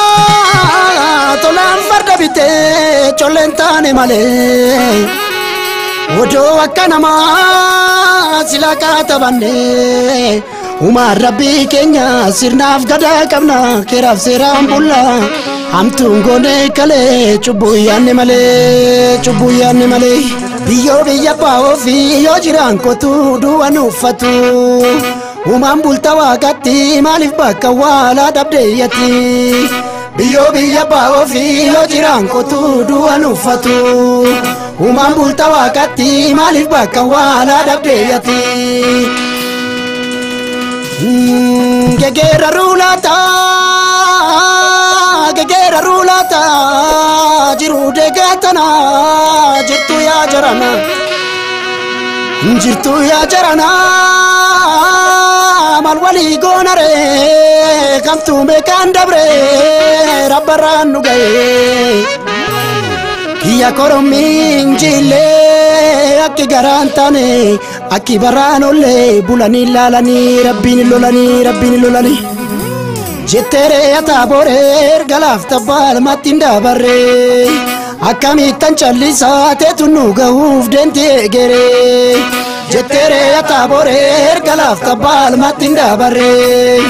Toleyaa tolaan farda bitee colleen taane malee odoo akka namaa sila kaatabanne uumaan rabbii keenya sirnaaf gadaa qabna keeraaf seeraan bulla hamtuun goone kalee cubbuu yaanne malee cubbuu yaanne malee biyyoo biyya abbaa ofii yoo jiraan kotu du'a nuuffatu. Uumaan bulta waaqatti maaliif bakka waalaa dhabdeeyyatti biyyoo biyya abbaa ofii yoo jiraan kotu du'a nuuffatu. Uumaan bulta waaqatti maaliif bakka waalaa dhabdeeyyatti. Gegeera ruulaata gegeera ruulaata jiruu deegatana jirtu yaa jarana jirtu yaa jarana. Maal walii goonare kamtuu meeqaan dabre rabbarraan nu ga'e kiyya korommiin jillee akki garaan taane akki baraan ollee bulanii laalanii rabbiin lolanii rabbiin lolanii jetteeree ataabooree erga laafta baalmatti hin dabarree akkamittan callisaa teetu nu gahuuf deemti eegeree. Jetteeree ataabooree erga laafta baalmatti hin dabarree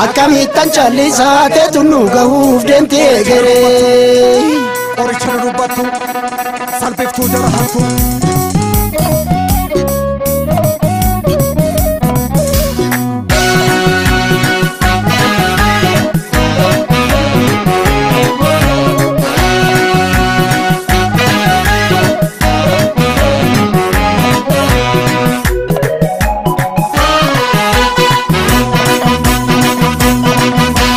akkamittan callisaa teetu nu gahuuf deemti eegeree. Qoricha nu dubbattu salphiftuu jara hattu.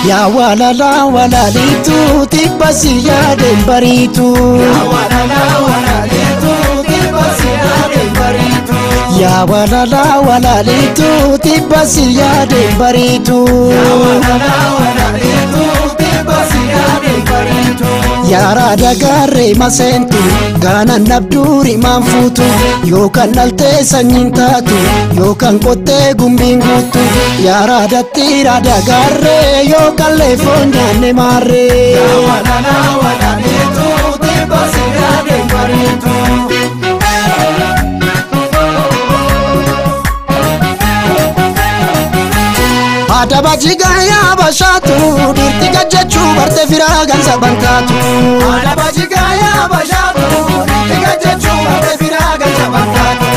Yaa walala walalitu tibba si yaadeen bariitu. Yaa walala walalitu tibba si yaadeen bariitu. Yaa walala walalitu tibba si yaadeen bariitu. Yaa walala walalitu tibba si yaadeen bariitu. Yaa dagaarree maseentu gaanaan nabduuri maan fuutu yookaan dhaltee sanyiin taatu yookaan qottee gumbiin guutu yaa raadatti raadagaarree yookaan leefoon nyaanne maarree. Yaa walala walalitu tibba si yaadeen bariitu. Adaba jigaa bashaatu dhiirti gajjachuu barte firaa gansa bantaatu. Adaba jigaa bashaatu dhiirti gajjachuu barte firaa gansa bantaatu.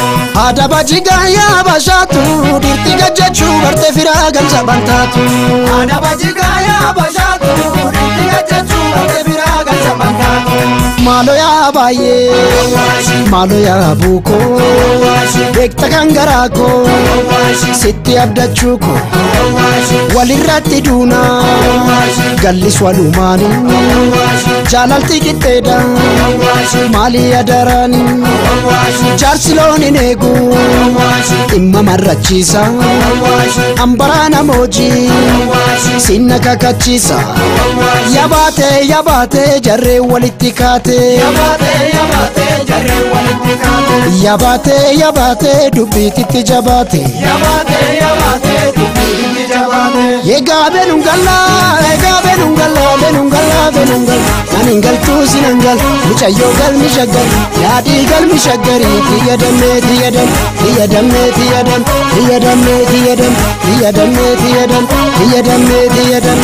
Adaba jigaa bashaatu dhiirti gajjachuu barte firaa gansa bantaatu. Adaba jigaa bashaatu dhiirti gajjachuu barte firaa gansa bantaatu. Maalo yaa baay'ee maalo yaa buukoo beekta kan garaa koo sitti abdachuu koo. Walirratti duuna gallis walumaani jaalalti qixxeedha maalii adaraani jaarsi loon hin eegu dhimma marrachiisa hambaraa namoojii sinna kakachiisa yabaatee yabaatee jarree walitti kaate yabaatee yabaatee dubbiititti jabaate. Egaa beenungalla egaa beenungalla beenungalla beenungalla naningaltuu sinangal mucayyoo galmi shaggar yaadii galmi shaggarii tiyya dammee tiyya dam tiyya dammee tiyya dam tiyya dammee tiyya dam tiyya dammee tiyya dam tiyya dammee tiyya dam.